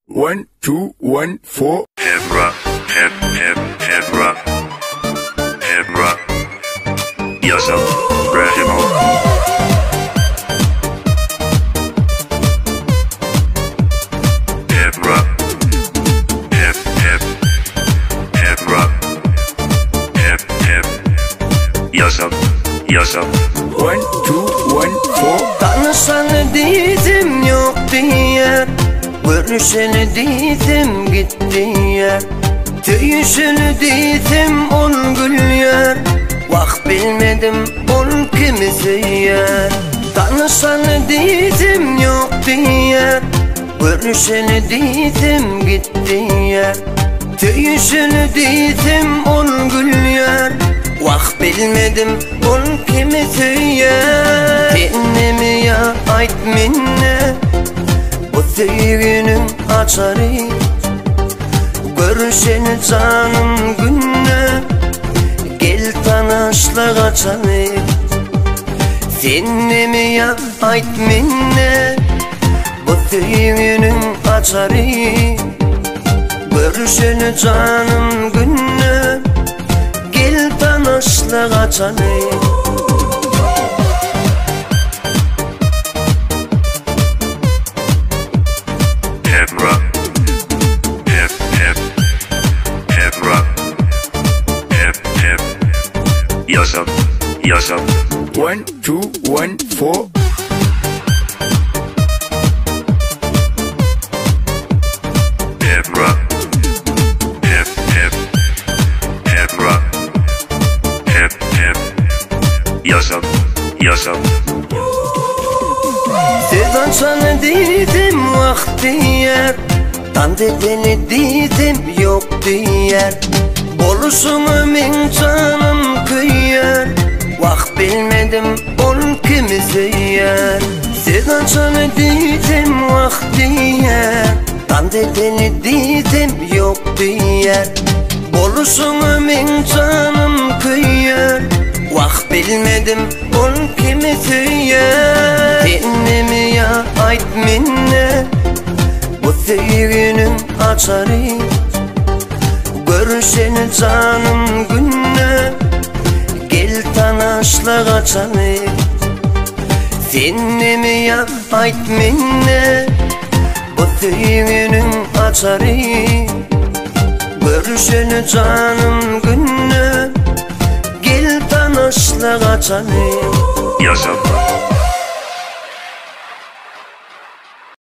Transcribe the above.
One, two, one, four. Hemra, hem, hem, Hemra, Hemra, Yusuf, Rahimov. Hemra, hem, hem, Hemra, hem, hem, Yusuf, Yusuf. One, two, one, four. Tanışanı diýdim ýok diýer Görüşeni diýdim git diýer Söýüşeni diýdim ol gülýär Wah bilmedim ol kimi söýýär Tanışanı diýdim ýok diýer Görüşeni diýdim git diýer Söýüşeni diýdim ol gülýär Wah bilmedim ol kimi söýýär Sennemi ýa aýt menne Bu söýginiň açary Görüşeni canım günne Gel tanaşla kaçaly Sennemi ýa aýt menne Bu söýginiň açary Görüşeni canım günne Gel tanaşla kaçaly Hemra, hem, hem, Hemra, hem, hem, Yusuf, Yusuf. One, two, one, four. Hemra, hem, hem, Hemra, hem, hem, Yusuf, Yusuf. Söz açanı diýdim wah diýer Tan dedeni diýdim ýok diýer Boluşuňa meň janım köýer Wah bilmedim ol kimi söýer Söz açanı diýdim wah diýer Tan dedeni diýdim ýok diýer Boluşuňa meň janım köýer Wah bilmedim ol kimi söýer Sennemi ýa aýt menne Bu söýginiň açary Görüşeni canım günne Gel tanaşla kaçaly Sennemi ýa aýt menne Bu söýginiň açary Görüşeni canım günne Gel tanaşla kaçaly Yusuf.